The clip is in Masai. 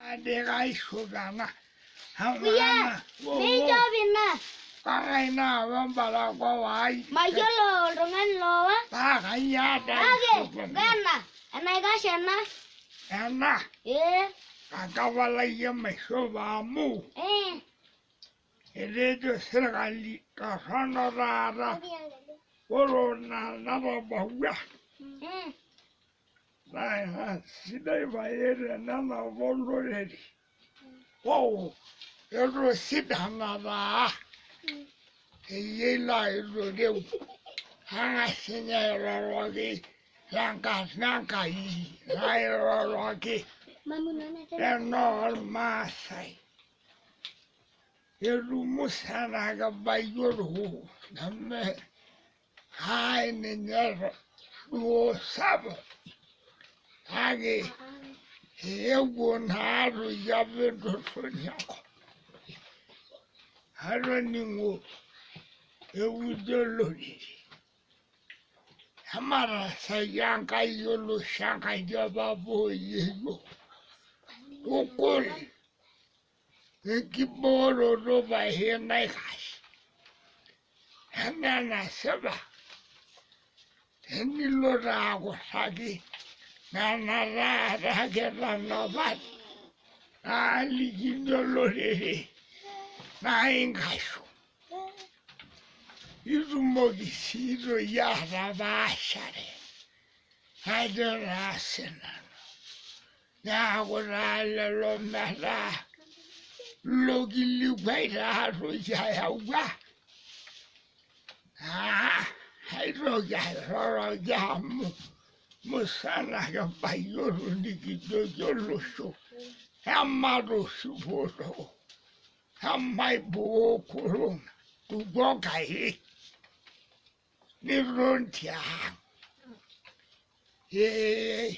Ade kaishop ena. Kuya, michop ina. Kang'ae naawa embarakoa ai? Mayiolo oltung'ani loowa. Paa kanyoo ade Kake aishop ena? ena enaikash ena. Ena? Ee. Ekapalai emaishopo amu Ee. etejo sirkali torrono taata ore ina natabawua naa sidai pae tenenap olorere oo etosidana taa peyie ilo aitodeu ang'as ninye airoroki tenkarna Enkai nairoroki enoormaasai etumusana kibayioro neme ai ninye duo sapuk kake eewuo naatoi apa entorroni enkop atoning'o eudo olorere ematasai Enkai olosho enkaji e papa oyieyio tukul enkibooroto pae naikash enaa enasipa tenilo taa akurraki nena taata kitanapat naalikini olorere naa inkashu itumoki sii toi atapaashare ajo taa sinanu neeku taa lelo metaa ilo kilikuai taatoi ayawua naa aitoki airoroki amu musana kibayioro nikijoki olosho ematorripoto emaiboo corona tuko Enkai niton tiang' ee.